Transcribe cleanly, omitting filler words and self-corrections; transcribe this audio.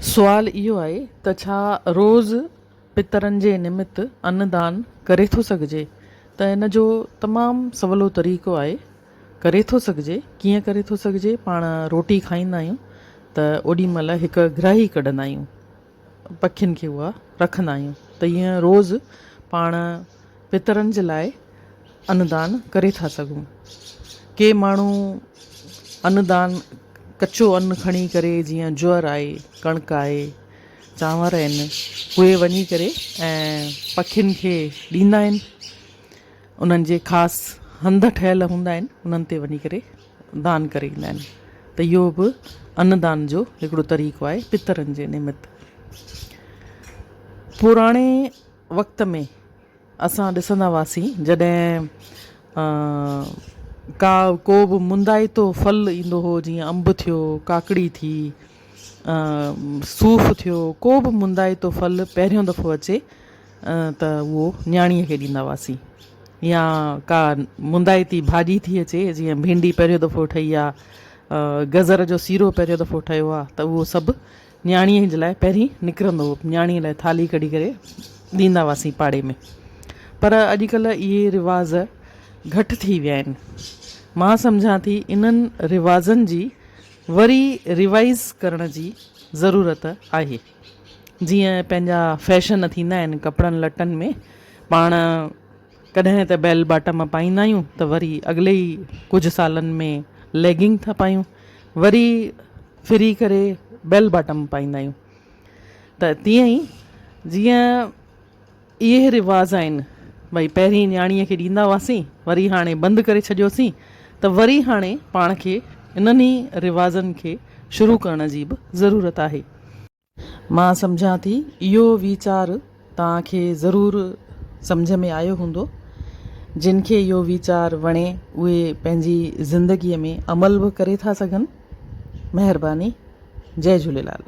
سوال اهو آهي ته ڇا روز پترن جي نمت ان دان ڪري ٿو سگهجي؟ ته ان جو تمام سولو طريقو آهي، ڪري ٿو سگهجي، ڪيئن ڪري ٿو سگهجي، پاڻ روٽي کائيندا آهيون ته اوڏي مهل هڪ گراهي ڪڍندا آهيون، پکين کي اها رکندا آهيون ته ائين روز پاڻ پترن جي لاء ان دان ڪري ٿا سگهون. ڪي ماڻهو ان دان ڪچو ان کڻي ڪري جيئن جوئر آهي، ڪڻڪ آهي، چانور آهن اهي وڃي ڪري ۽ پکين کي ڏيندا آهن. انهن جي خاص هنڌ ٺهيل هوندا آهن انهن تي وڃي ڪري دان ڪري ايندا آهن ته اهو به ان دان جو هڪڙو طريقو آهي پترن جي نمت. پراڻي وقت ۾ اسان ڏسندا هئاسين جڏهن ڪا ڪو به مندائتو ڦل ايندو هو جيئن انب ٿيو ڪاڪڙي ٿي صوف ٿيو ڪو به مندائتو ڦل پهريون دفعو اچي ته اهو نياڻيء کي ڏيندا هئاسين يا ڪا مندائتي ڀاڄي ٿي اچي جيئن ڀينڊي پهريون دفعو ٺهي آهي گزر جو سيرو پهريون دفعو ٺهيو آهي ته اهو سڀ نياڻيء جي لاء پهرين نڪرندو هو. نياڻيء لاء ٿالهي ڪڍي ڪري ڏيندا هئاسين پاڙي ۾. پر اڄڪلهه اهي رواج گهٽ ٿي ويا آهن. مان سمجهان ٿي انهن رواجن جي وري ريوائيز ڪرڻ جي ضرورت آهي. جيئن پنهنجا فيشن ٿيندا آهن ڪپڙن لٽن ۾ پاڻ ڪڏهن ته بيل باٽم پائيندا آهيون ته وري اڳلي ئي ڪجهه سالن ۾ ليگنگ ٿا پايون وري ڦري ڪري بيل باٽم پائيندا آهيون ته تيئن ئي جيئن اهي رواج آهن ڀئي پهرين نياڻيء کي ڏيندا هئاسين وري هاڻي بند ڪري ڇڏيوسين ته وري هاڻي پاڻ کي انهن ئي رواجن کي شروع ڪرڻ جي به ضرورت آهي. مان سمجهان ٿي اهو ويچار توهان کي ضرور سمجهه ۾ آيو هوندو. جن کي اهو ويچار وڻي اهي پنهنجي زندگيء ۾ عمل به ڪري ٿا سگهن. مهرباني. جئي جهوليلال.